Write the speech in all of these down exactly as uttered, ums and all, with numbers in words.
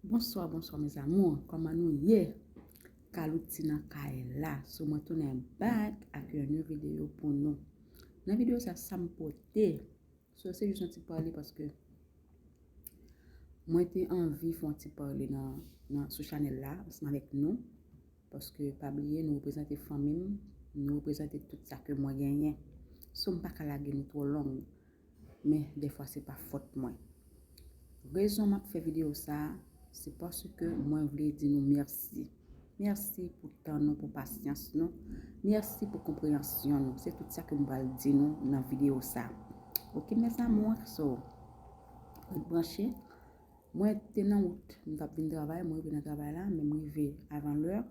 Bonswa, bonswa mes amours, kòman nou ye? Kalouti nan kay la. So mwen tounen back ak yon new videyo pou nou. Nan videyo sa, sa m pote, so se jis yon ti pale paske mwen te anvi fè yon ti pale nan, nan sou chanèl la ansanm avèk nou. Paske pa bliye, nou reprezante fanmi m, nou reprezante tout sa ke mwen genyen. So m pa ka lage nou twò long. Men dèfwa se pa fòt mwen. Rezon m ap fè videyo sa, se paske mwen vle di nou mèsi. Mèsi pou tan nou, pou pasyans nou. Mèsi pou konpreyansyon nou. Se tout sa ke m pral di nou nan videyo sa. Oke mes amours, so ret branche. Mwen te nan wout, m t ap vin travay, mwen rive nan travay la, men m rive avan lè.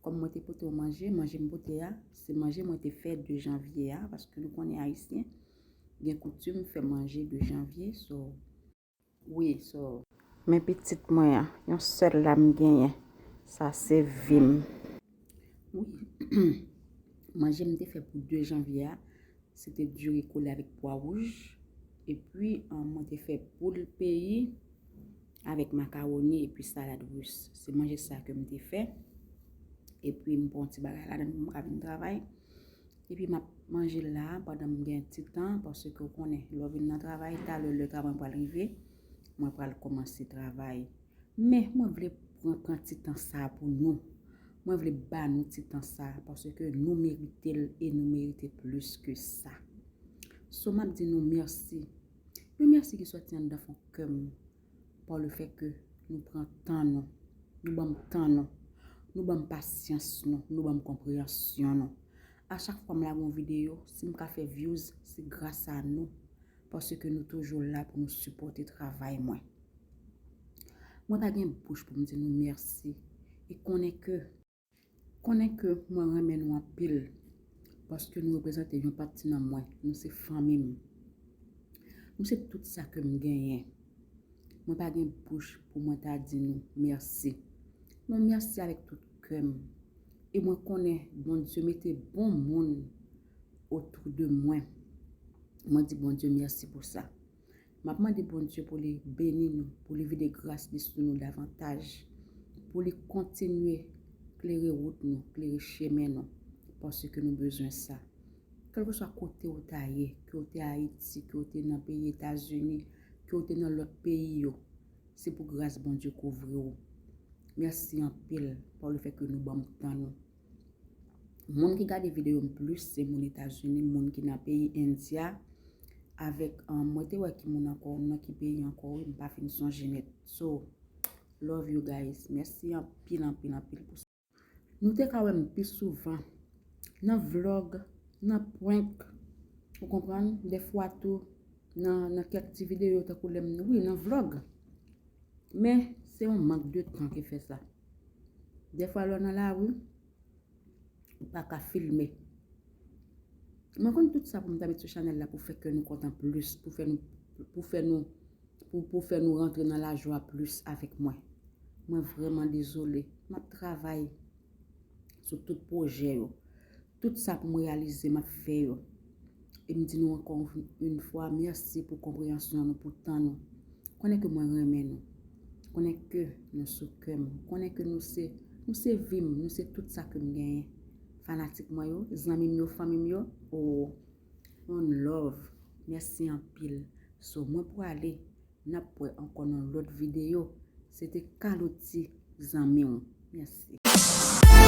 Kòm mwen te pote yon manje, manje m pote a, se manje mwen te fè de janvye a, paske nou konnen ayisyen gen koutim fè manje de janvye, so, wi, so. Men pitit mwen an, yon sèl la m genyen, sa se vi m. Wi, manje m te fè pou de janvye a, se te diri kole avèk pwa wouj, epi mwen te fè poul peyi avèk makawoni epi salad ris. Se manje sa ke m te fè. Epi m pran yon ti bagay ladan pou m ka vin travay. Epi m ap manje la pandan m gen ti tan, paske w konnen, lè w vin nan travay, talè lè travay mwen pral rive, mwen pral kòmanse travay. Men mwen vle pran, pran ti tan sa pou nou. Mwen vle ba nou ti tan sa, paske nou merite l e nou merite plis ke sa. So m ap di nou mèsi. Yon mèsi ki sòti anndan fon kè m. Pa le fè ke nou pran tan nou, nou ban m tan nou, nou ban m pasyans nou, nou ban m konpreyansyon nou. A chak fwa m lage yon videyo, si m ka fè views, se gras a nou, paske nou toujou la pou nou sipòte travay mwen. Mwen pa gen bouch pou m di nou mèsi. E konnen ke Konnen ke mwen renmen nou anpil, paske nou reprezante yon pati nan mwen. Nou se fanmi m. Nou se tout sa ke m genyen. Mwen pa gen bouch pou mwen ta di nou mèsi. Mwen mèsi avèk tout kè m. E mwen konnen Bondye mete bon moun otou de mwen. Mwen di Bondye mèsi pou sa. M ap mande Bondye pou li beni nou, pou li vide gras li sou nou davantaj, pou li kontinye klere wout nou, klere chemen nou, paske nou bezwen sa. Kèlkeswa kote ou ta ye, ke w te Ayiti, ke w te nan peyi Etazini, ke w te nan lòt peyi yo, se pou gras Bondye kouvri w. Mèsi anpil pa le fè ke nou ban m tan nou. Moun ki gade videyo m plis, se moun Etazini, moun ki nan peyi Endya, avèk, um, mwen te wè ki moun ankò, nan ki peyi ankò, wi, m pa fin sonje nèt. So, love you guys. Mèsi anpil, anpil, anpil pou sa. Nou te ka wè m pi souvan nan vlog, nan prank, ou konprann? Dèfwa tou, nan, nan kèk ti videyo, tankou lè m, wi, nan vlog. Men, se yon mank de tan ki fè sa. Dèfwa, lè w nan lari, ou pa ka filme. Mwen konn tout sa pou m ta met sou chanèl la pou fè kè nou kontan plis, pou fè nou, pou fè nou, pou, pou fè nou rantre nan lajwa plis avèk mwen. Mwen vrèman dezole. M ap travay sou tout pwojè yo. Tout sa pou m reyalize, m ap fè yo. E m di nou ankò yon fwa, mèsi pou konpreyansyon nou, pou tan nou. Konnen ke mwen renmen nou. Konnen ke nou sou kè m. Konnen ke nou se, nou se vi m, nou se tout sa ke m genyen. Fanatik mwen yo, zanmi m yo, fanmi m yo, oh, one love. Mèsi anpil. So, mwen pwale, n ap wè ankò nan lòt videyo. Se te Kaloti, zanmi w. Mèsi.